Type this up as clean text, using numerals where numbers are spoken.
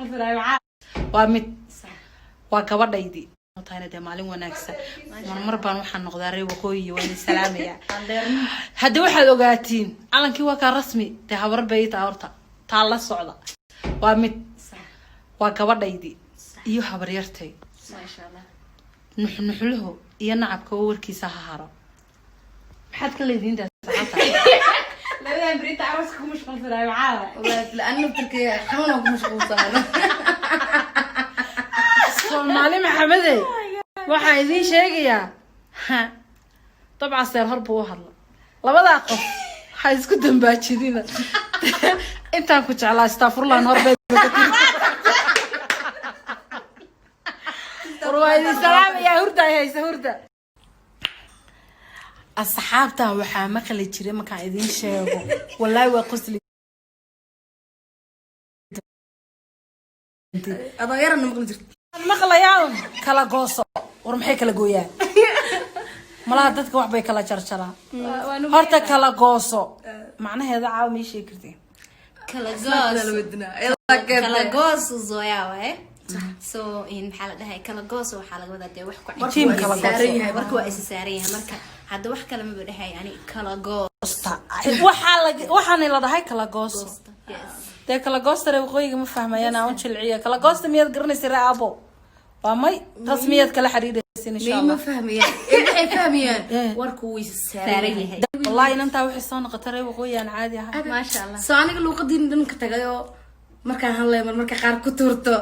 mashquulsanahay. Maxaa waa mid waa gabadhaydii tahayna dee maalin wanaagsan. Marmar baan waxaan noqdaa reer waqooyi. Waa idin salaamayaa. Hadda waxaad ogaatiin calankii waa kaa rasmi. Dee habar bay taa horta taa la socda. Waa mid waa gabadhaydii iyo habaryartay. Maasha Allah. Nuxnuxluhu iyo nacabka warkiisa ha haro. Maxaad ka leediin saxaabta? Labadan berinta arooska ku mashquulsanahay maxaa? Wallahi la naftirkayga xanuun ku mashquulsanaa. Soomaali Maxamede, waxaan idiin sheegayaa, ha dabcan seer hor buu u hadla. Labadaa qof ha isku dambaajidina. Intaan ku jeclaa astafurlan horbay ka tiri. War waa idin salaamayaa. Hurda ay haysa hurda. Asxaabtan waxaa maqli jiray markaan idiin sheego, wallaahi waa qosli. Adoo yarana maqli jirta. Maqlayaa un kala gooso. War maxay kala gooyaan? Malaha dadka wax bay kala jarjaraan. Horta kala gooso macnaheeda caawa ma ii sheegi kartiin? Kala La goos. weydinaa. Iyada keentay. Kala goos zoya waaye. So in maxaa la dhahay, kala goos waxaa laga wadaa dee wax ku Team Waa kala is gooso. saaran yahay. Marka waa isa saaran yahay. Marka hadda wax kale maba dhahay ani kala goos. Waxaa la waxaana la dhahay kala gooso. Yes. Dee kala goosta reer waqooyiga ma fahmayaan. Aan u jilciya. Kala goosta miyaad garanaysa, ree abo? Waa may rasmiyaad kala xiriiraysin insha May ma Allah. fahmayaan. Ee waxay fahmayaan warku wuu is saaran saaran yahay. yahay. Wallahi inantaa waxay soo noqotay reer waqooyi aan caadi ahay. Maasha Allah. Soo aniga luuqadiin dhan ka tagayoo markaan hadlayo marmarka qaar ku tuurto.